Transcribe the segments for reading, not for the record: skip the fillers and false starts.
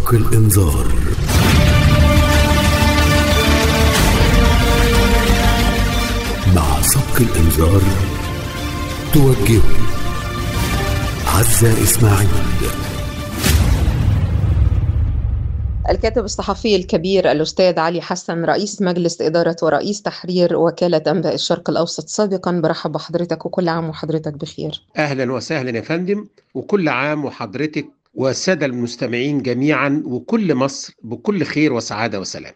سبق الإنذار. مع سبق الإنذار توجه عزة إسماعيل. الكاتب الصحفي الكبير الأستاذ علي حسن، رئيس مجلس إدارة ورئيس تحرير وكالة أنباء الشرق الأوسط سابقا، برحب بحضرتك وكل عام وحضرتك بخير. أهلا وسهلا يا فندم، وكل عام وحضرتك والسادة المستمعين جميعا وكل مصر بكل خير وسعادة وسلام.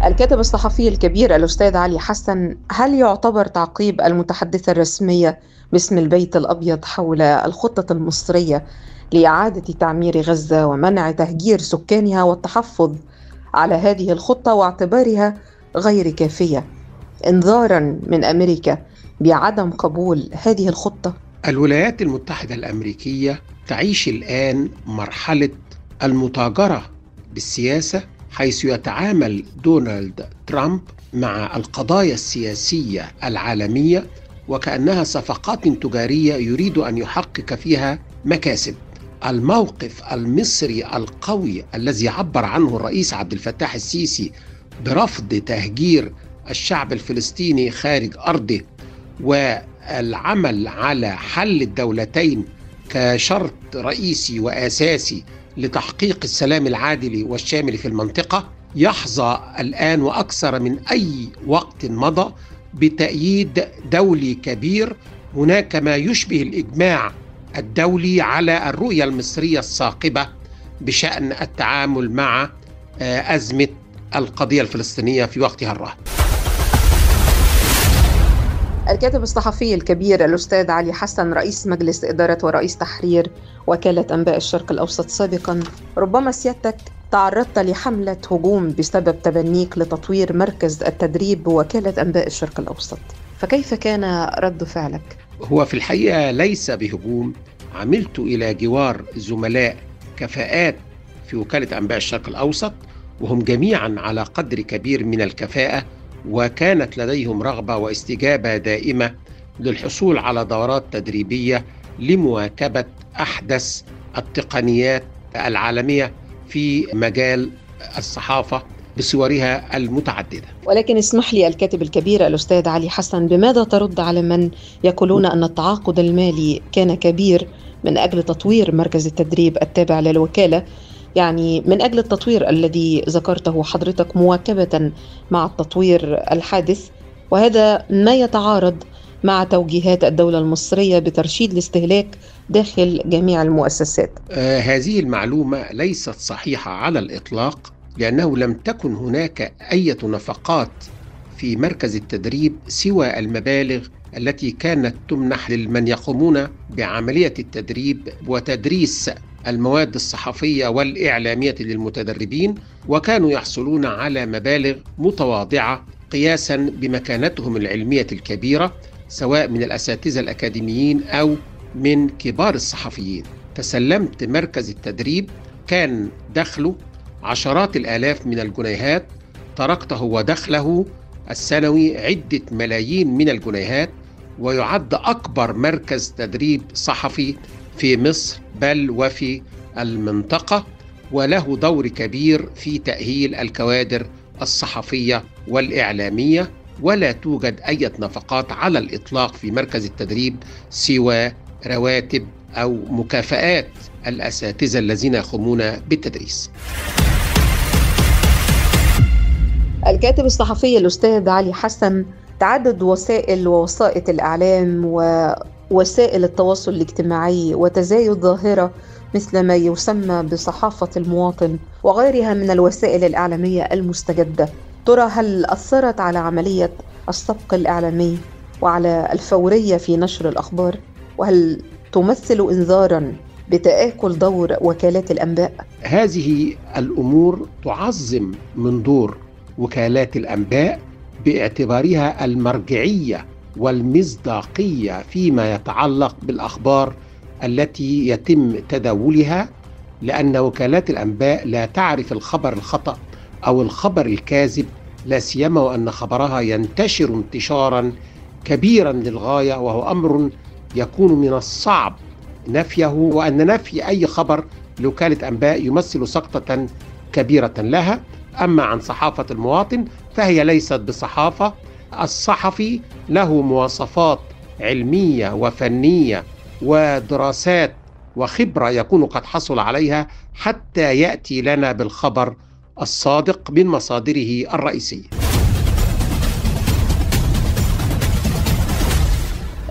الكاتب الصحفي الكبير الأستاذ علي حسن، هل يعتبر تعقيب المتحدثة الرسمية باسم البيت الأبيض حول الخطة المصرية لإعادة تعمير غزة ومنع تهجير سكانها والتحفظ على هذه الخطة واعتبارها غير كافية إنذاراً من أمريكا بعدم قبول هذه الخطة؟ الولايات المتحدة الأمريكية تعيش الآن مرحلة المتاجرة بالسياسة، حيث يتعامل دونالد ترامب مع القضايا السياسية العالمية وكأنها صفقات تجارية يريد أن يحقق فيها مكاسب. الموقف المصري القوي الذي عبر عنه الرئيس عبد الفتاح السيسي برفض تهجير الشعب الفلسطيني خارج أرضه والعمل على حل الدولتين كشرط رئيسي وأساسي لتحقيق السلام العادل والشامل في المنطقة، يحظى الآن وأكثر من أي وقت مضى بتأييد دولي كبير. هناك ما يشبه الإجماع الدولي على الرؤية المصرية الثاقبة بشأن التعامل مع أزمة القضية الفلسطينية في وقتها الراهن. الكاتب الصحفي الكبير الأستاذ علي حسن، رئيس مجلس إدارة ورئيس تحرير وكالة أنباء الشرق الأوسط سابقا، ربما سيادتك تعرضت لحملة هجوم بسبب تبنيك لتطوير مركز التدريب بوكالة أنباء الشرق الأوسط، فكيف كان رد فعلك؟ هو في الحقيقة ليس بهجوم. عملت إلى جوار زملاء كفاءات في وكالة أنباء الشرق الأوسط وهم جميعا على قدر كبير من الكفاءة، وكانت لديهم رغبة واستجابة دائمة للحصول على دورات تدريبية لمواكبة أحدث التقنيات العالمية في مجال الصحافة بصورها المتعددة. ولكن اسمح لي الكاتب الكبير الأستاذ علي حسن، بماذا ترد على من يقولون أن التعاقد المالي كان كبير من أجل تطوير مركز التدريب التابع للوكالة، يعني من أجل التطوير الذي ذكرته حضرتك مواكبة مع التطوير الحادث، وهذا ما يتعارض مع توجيهات الدولة المصرية بترشيد الاستهلاك داخل جميع المؤسسات؟ هذه المعلومة ليست صحيحة على الإطلاق، لأنه لم تكن هناك أي نفقات في مركز التدريب سوى المبالغ التي كانت تمنح لمن يقومون بعملية التدريب وتدريس المواد الصحفية والإعلامية للمتدربين، وكانوا يحصلون على مبالغ متواضعة قياسا بمكانتهم العلمية الكبيرة، سواء من الأساتذة الأكاديميين أو من كبار الصحفيين. فسلمت مركز التدريب كان دخله عشرات الآلاف من الجنيهات، تركته ودخله السنوي عدة ملايين من الجنيهات، ويعد أكبر مركز تدريب صحفي في مصر بل وفي المنطقة، وله دور كبير في تأهيل الكوادر الصحفية والإعلامية. ولا توجد أي نفقات على الإطلاق في مركز التدريب سوى رواتب أو مكافآت الأساتذة الذين يقومون بالتدريس. الكاتب الصحفي الأستاذ علي حسن، تعدد وسائل ووسائط الإعلام ووسائل التواصل الاجتماعي وتزايد ظاهرة مثل ما يسمى بصحافة المواطن وغيرها من الوسائل الإعلامية المستجدة، ترى هل أثرت على عملية السبق الإعلامي وعلى الفورية في نشر الأخبار؟ وهل تمثل إنذاراً بتآكل دور وكالات الأنباء؟ هذه الأمور تعظم من دور وكالات الأنباء باعتبارها المرجعية والمصداقية فيما يتعلق بالأخبار التي يتم تداولها، لأن وكالات الأنباء لا تعرف الخبر الخطأ أو الخبر الكاذب، لا سيما وأن خبرها ينتشر انتشارا كبيرا للغاية، وهو أمر يكون من الصعب نفيه، وأن نفي أي خبر لوكالة أنباء يمثل سقطة كبيرة لها. أما عن صحافة المواطن فهي ليست بصحافة. الصحفي له مواصفات علمية وفنية ودراسات وخبرة يكون قد حصل عليها حتى يأتي لنا بالخبر الصادق من مصادره الرئيسية.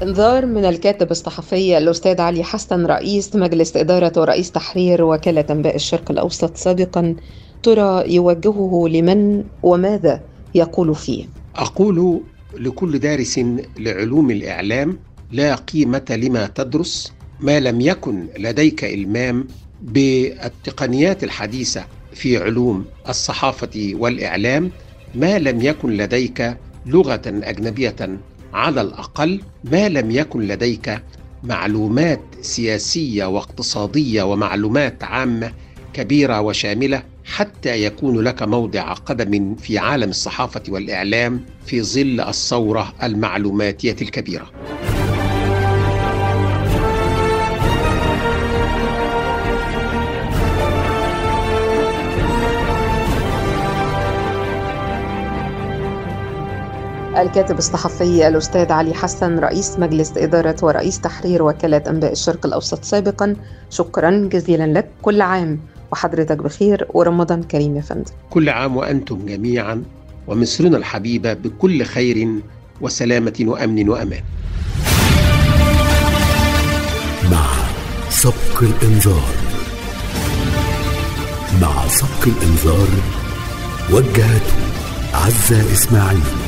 انذار من الكاتب الصحفي الأستاذ علي حسن، رئيس مجلس إدارة ورئيس تحرير وكالة أنباء الشرق الأوسط سابقا، ترى يوجهه لمن وماذا يقول فيه؟ أقول لكل دارس لعلوم الإعلام: لا قيمة لما تدرس ما لم يكن لديك إلمام بالتقنيات الحديثة في علوم الصحافة والإعلام، ما لم يكن لديك لغة أجنبية على الأقل، ما لم يكن لديك معلومات سياسية واقتصادية ومعلومات عامة كبيرة وشاملة حتى يكون لك موضع قدم في عالم الصحافة والإعلام في ظل الثورة المعلوماتية الكبيرة. الكاتب الصحفي الأستاذ علي حسن، رئيس مجلس إدارة ورئيس تحرير وكالة أنباء الشرق الأوسط سابقا، شكرا جزيلا لك. كل عام وحضرتك بخير ورمضان كريم يا فندم. كل عام وأنتم جميعا ومصرنا الحبيبة بكل خير وسلامة وأمن وأمان. مع سبق الإنذار. مع سبق الإنذار وجهت عزة إسماعيل.